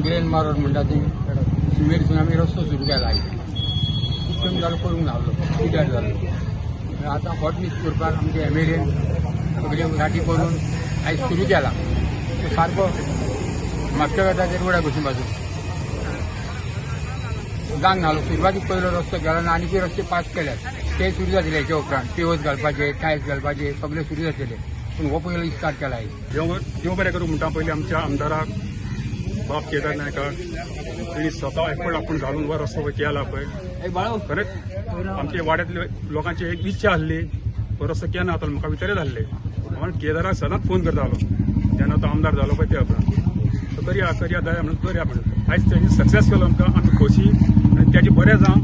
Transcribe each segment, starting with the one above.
Grain मारोड म्हणटा ती शिमेरसून आमी रस्तो सुरू केला आयज. खूब तेंप जालो करूंक नासलो, पिड्ड्यार जालो. आतां हॉट मिक्स करपाक आमचे एमएलएन सगळे गाठी करून आयज सुरू केला. तो सारको म्हापशा वता ते रोडा बसून बाजून जावंक नासलो. सुरवातीक पयलो रस्तो केलो ना, आनीकूय रस्ते पास केल्यात, ते सुरू जातले. हेच्या उपरांत पेवर्स घालपाचे, टायल्स घालपाचे, सगळे सुरू जातले, पूण हो पयलो स्टार्ट केला आयज. देव देव बरें करूं म्हणटा पयलीं आमच्या आमदाराक बाब केदार नायकाक. तेणी स्वता एफर्ट आपूण घालून हो रस्तो पळय केला पळय. खरेंच आमच्या वाड्यांतले लोकांची एक इच्छा आसली, हो रस्तो केन्ना जातलो म्हाका विचारत आसले. हांव केदाराक सदांच फोन करतालो जेन्ना तो आमदार जालो पळय त्या उपरांत, तो करया करया दया म्हणून करया म्हणून. आयज तेणी सक्सेस केलो आमकां, आमी खोशी आनी तेजें बरें जावं,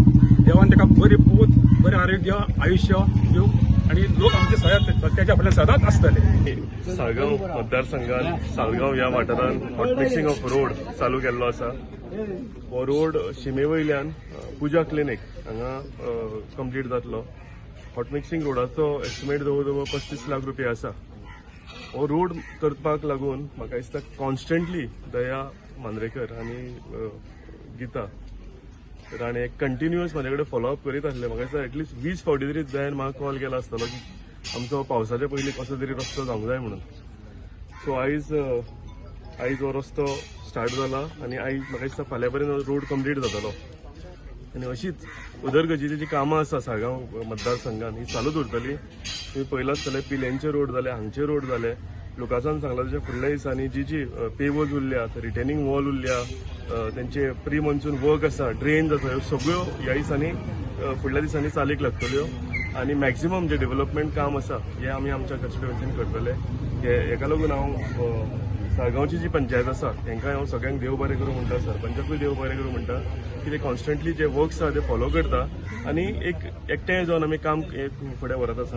देवान ताका बरी पूत, बरें आरोग्य, आयुश्य दिवं आनी लोक आमचे सदांच तेच्या फाटल्यान सदांच आसतले. साळगांव मतदारसंघात साळगांव ह्या वाठारांत हॉट मिक्सिंग ऑफ रोड चालू केल्लो आसा. हो रोड शिमे वयल्यान पुजा क्लिनीक हांगा कंप्लीट जातलो. हॉट मिक्सिंग रोडाचो एस्टिमेट जवळ जवळ 35 लाख रुपया आसा. हो रोड करपाक लागून म्हाका दिसता कॉन्स्टंटली दया मांद्रेकर आनी गीता राणे कंटिन्युअस म्हाजे कडेन फॉलोअप करीत आसले. म्हाका दिसता एटलिस्ट 20 फावटी तरी दयान म्हाका कॉल केला आसतलो की आमचो पावसाच्या पयलीं कसो तरी रस्तो जावंक जाय म्हणून. सो आयज हो रस्तो स्टार्ट जाला आनी आयज म्हाका दिसता फाल्यां पर्यंत रोड कंप्लीट जातलो. आनी अशीच उदरगतीची जी कामां आसा साळगांव मतदारसंघान, ही चालूच उरतली. तुमी पळयलां आसतलें, पिलेंचे रोड जाले, हांगचे रोड जाले. लुकासान सांगला तशें फुडल्या दिसांनी जी जी पेवर्स उरल्या, रिटेनिंग वॉल उरल्या, तेंचे प्री मॉन्सून वर्क आसा, ड्रेन्स आसा, ह्यो सगळ्यो ह्या दिसांनी, फुडल्या दिसांनी चालीक लागतल्यो. आनी मॅक्झिमम जे डेव्हलपमेंट काम आसा हे आमी आमच्या कॉन्स्टिट्युएन्सीन करतले. हे हेका लागून हांव साळगांवची जी पंचायत आसा तांकां हांव सगळ्यांक देव बरें करूं म्हणटा, सरपंचाकूय देव बरें करूं म्हणटा की ते कॉन्स्टंटली जे वर्क्स आसा ते फॉलो करता आनी एक एकठांय जावन आमी काम हे फुडें व्हरत आसा.